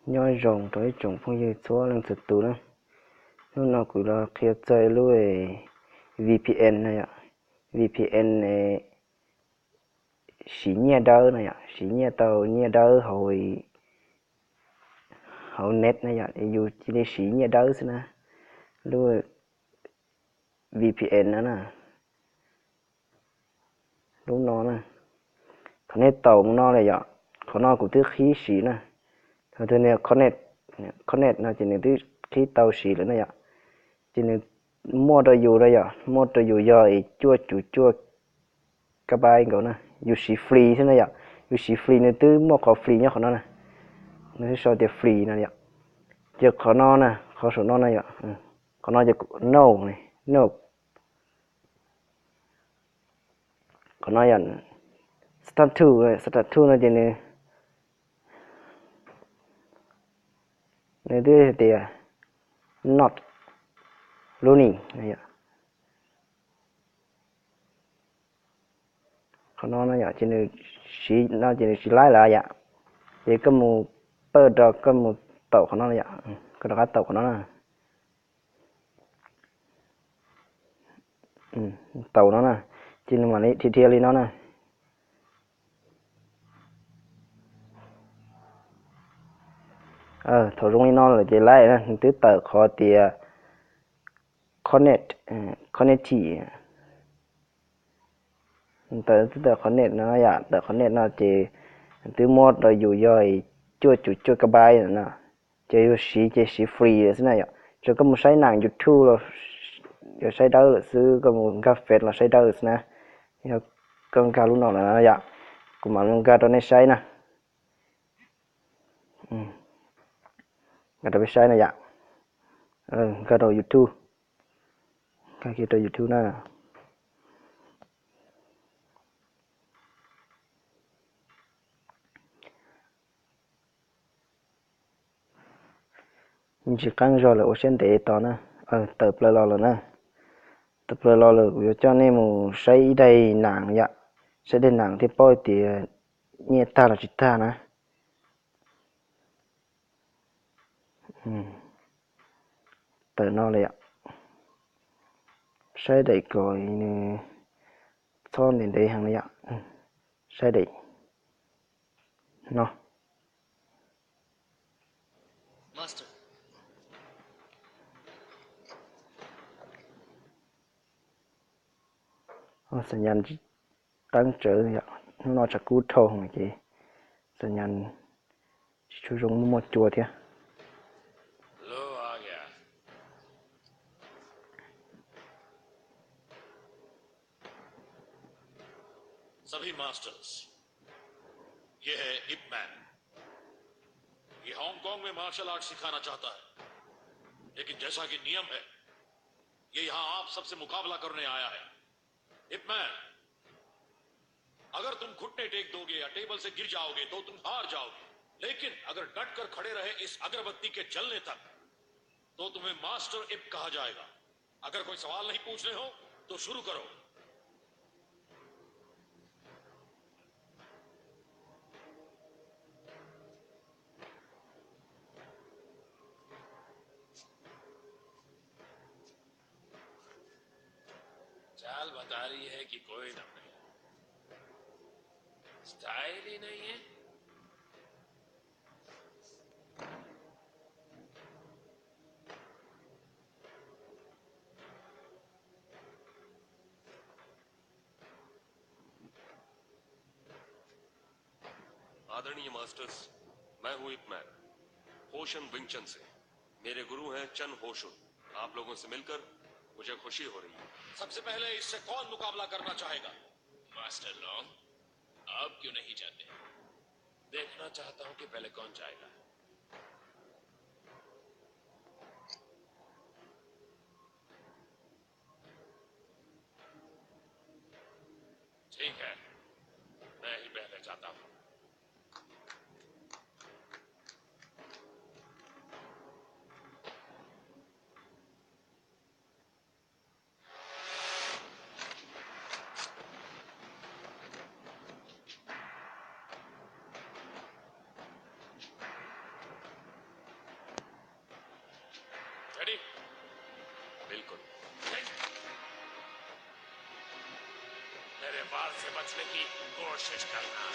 Nyob zoo rau ib tsoom phooj ywg txhua leej txhua tus na. Hnub no kuv los qhia txog lub V P N no yom. V P N siv nyiaj dawb no yom, siv nyiaj tau nyiaj dawb hauv, hauv net no yom, yus cia li siv nyiaj dawb xwb na. Lub V P N no na, lub no na, qhov nej taus mus no lawm yom, qhov no kuv twb qhib siv na. Thaum twg nws connect, connect no ces nws twb qhib tau siv lawm na yom. Ces nws muaj rau yus na yom, muaj rau yus yog cuaj cum cuaj kab baib nkaus na, yus siv free xwb na yom. Yus siv free nws twb muaj qhov free nyob qhov no na, nws twb sau tias free no yom. Ces qhov no na, qhov saum no na yom, qhov no ces no, no. Qhov no yog start to, start to no ces nws, nws twb hais tias not running no yom. Qhov no no yom, ces nws siv no ces nws tsis laib lawm yom. Ces koj mus pawj rau koj mus taus qhov no yom, koj rov qab taus qhov no na. Taus no na, ces nws mam li dhia dhia li no na. Thaum zoo li no lawm ces laib na, nws twb tawm qhov tias connect, connect, nws twb tawm qhov net no yom, tawm qhov net no ces nws twb muab rau yus yog cuaj cum cuaj kab baib no. Ces yus siv ces siv free lawm xwb na yom. Tsuas koj mus saib nam YouTube los yog saib dawb lawm xwb, koj mus nkag Face los saib dawb lawm xwb na. Yog koj nkag lub no lawm yom, kuv mam li nkag rau nej saib na. Nkag rau peb saib na yom. Nkag rau YouTube, nkag kiag rau YouTube na. Tsis qeeb zog lawm, ua siab ntev tos na. Tawm plaws los lawm na. Tawm plaws los lawm, kuv yuav coj nej mus saib ib daim nam yom. Saib daim nam thiaj paub tias nyiaj tag los tsis tag na. Tawm no lawm yom. Saib daim kom nws txhob ntev ntev heev na yom. Saib daim no. Xam nyas tsis qeeb tsawv yom, hnub no tshav kub dhau ces xam nyas tsis tshua zoo muaj muaj cua thiab. सभी मास्टर्स, ये है इप मैन। ये हांगकांग में martial art सिखाना चाहता है, लेकिन जैसा कि नियम है, ये यहां आप सबसे मुकाबला करने आया है। इप मैन, अगर तुम घुटने टेक दोगे या टेबल से गिर जाओगे तो तुम हार जाओगे, लेकिन अगर डट कर खड़े रहे इस अगरबत्ती के जलने तक, तो तुम्हें मास्टर इप कहा जाएगा। अगर कोई सवाल नहीं पूछने हो तो शुरू करो। चाल बता रही है कि कोई दम नहीं, स्टाइल ही नहीं है। आदरणीय मास्टर्स, मैं हूं इप मैन, होशन विंगचन से। मेरे गुरु हैं चन होशुन। आप लोगों से मिलकर मुझे खुशी हो रही है। सबसे पहले इससे कौन मुकाबला करना चाहेगा? मास्टर लॉन्ग, आप क्यों नहीं जाते? देखना चाहता हूं कि पहले कौन जाएगा। ठीक है, मैं ही पहले जाता हूं। से बचने की कोशिश करना।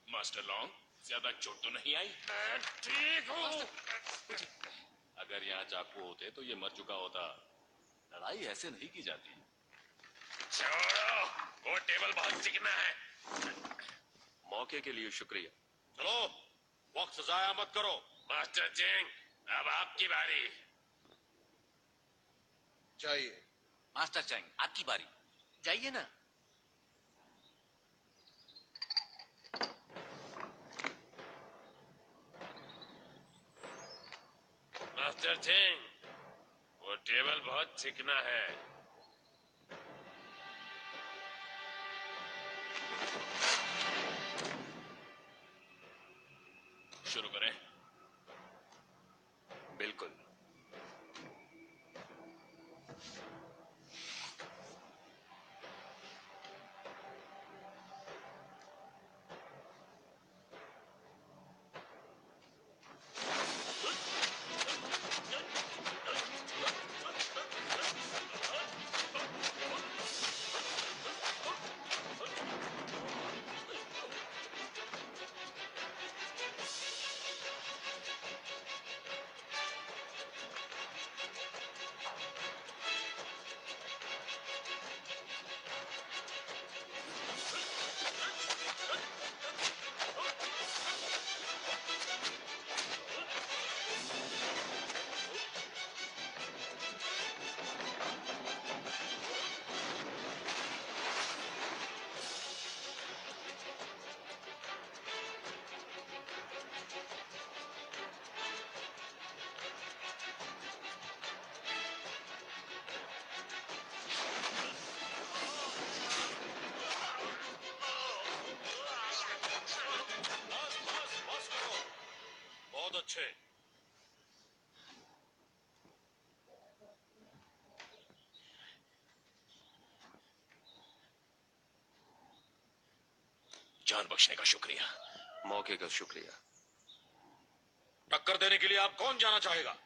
मास्टर लॉन्ग, ज्यादा चोट तो नहीं आई? मैं ठीक हूँ। अगर यहाँ चाकू होते तो ये मर चुका होता। लड़ाई ऐसे नहीं की जाती। छोड़ो, वो टेबल बहुत चिकना है। मौके के लिए शुक्रिया। चलो, वक्त जाया मत करो। मास्टर चेंग, अब आपकी बारी। जाइए। मास्टर चेंग, आपकी बारी। जाइए ना। मास्टर चेंग, वो टेबल बहुत चिकना है। शुरू करें। बिल्कुल। बहुत अच्छे। जान बख्शने का शुक्रिया। मौके का शुक्रिया। टक्कर देने के लिए आप कौन जाना चाहेगा?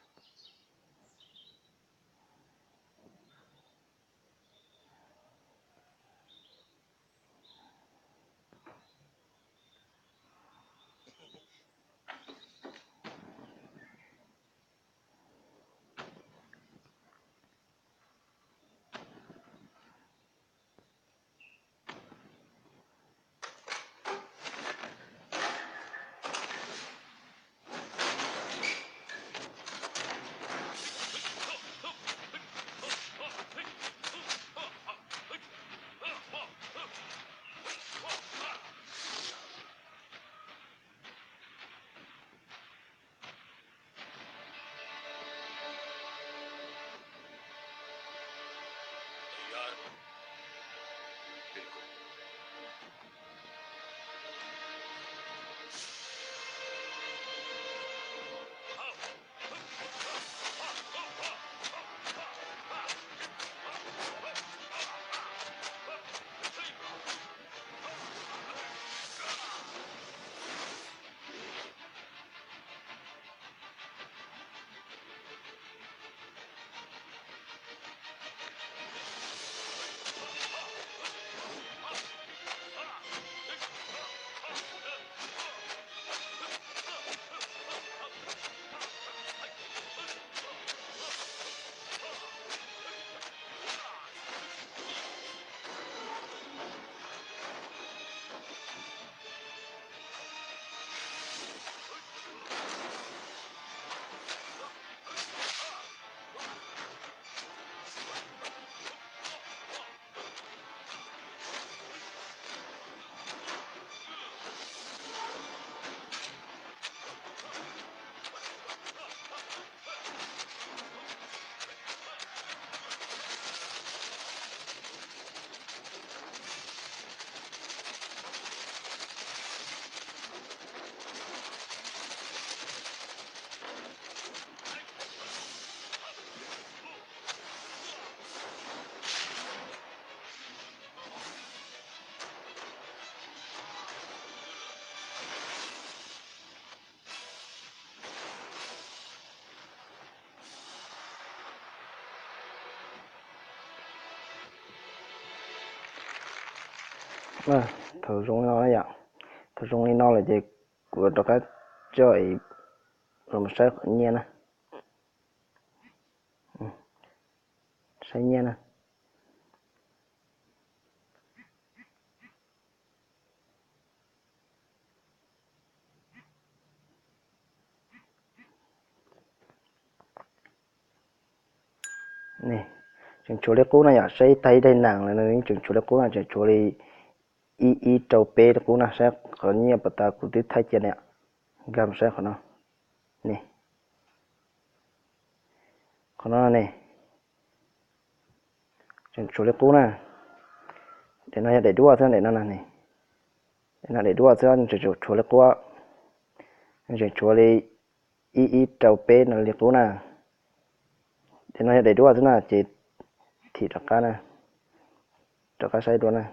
Thaum zoo li no yom, thaum zoo li no lawm ces kuv rov qab coj los saib qhov nyiaj na. Saib nyiaj na. Tseem tshuav li qub no yom, saib tag ib daim nees lawm nws yeej tseem tshuav li qub no, tseem tshuav li ib ib rau peb li qub na, saib qhov nyiaj puas tau kuv twb thaij cia na. Nkag mus saib qhov no ne, qhov no ne, tseem tshuav li qub na. Daim no yog daim duab xwb, daim no, daim no daim duab xwb, tseem tshuav li qub, tseem tshuav li ib ib rau peb no li qub na. Daim no yog daim duab xwb na ces thim rov qab na, rov qab saib dua na.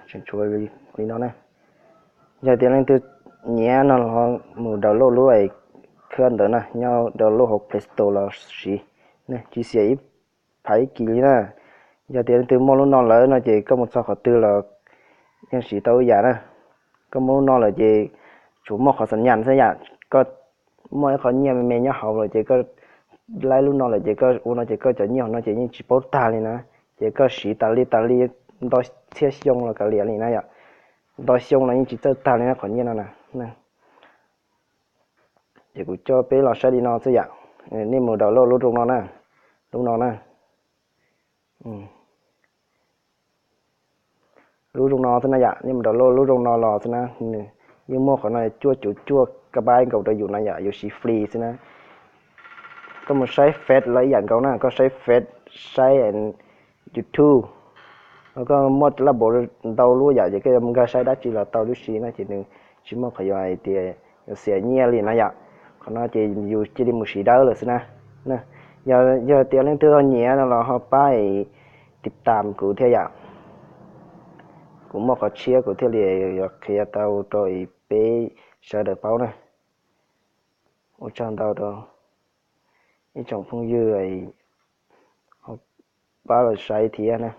Tseem tshuav li no na. Yog tias leej twg nyiam no los mus download lub khab ntawd na, nyob download hauv Play Store los siv, tsis xiam ib phav ib kis li na. Yog tias leej twg muaj lub no lawm no ces koj mus txog qhov twg los yeej siv tau ib yam na. Koj muaj lub no lawm ces tsuas muaj qhov xam nyas xwb yom, koj muaj ib qho nyiaj me me nyob hauv lawm ces koj laib lub no lawm ces koj ua no ces koj cov nyiaj hauv no ces yeej tsis paub tag li na. Ces koj siv tas li tas li ntau txhiab xyoo los kav liam li na yom, ntau xyoo los yeej tsis txawj tag li na qhov nyiaj no na. Ces kuv coj peb los saib li no xwb yom. Nej mus download lub zoo no na, lub no na. Lub zoo no xwb na yom, nej mus download lub zoo no los xwb na, nws yeej muaj qhov no cuaj cuv cuaj kb nkaus rau yus na yom, yus siv free xwb na. Koj mus saib Face los ib yam nkaus na, koj saib Face, saib YouTube, koj muaj lab npaum ntau lub yom, ces koj yuav mus nkag saib dab tsi los tau tib si na, ces nws tsis muaj qhov yuav hais tias yuav xiam nyiaj li na yom. Qhov no ces yus cia li mus siv dawb lawm xwb na. Yog tias leej twg ho nyiam no los ho pab tiv tam kuv thiab yom. Kuv muaj qhov tshiab kuv thiaj li yuav qhia tau rau peb sawv daws paub na. Ua tsaug ntau rau ib tsoom phooj ywg pab los saib thiab na.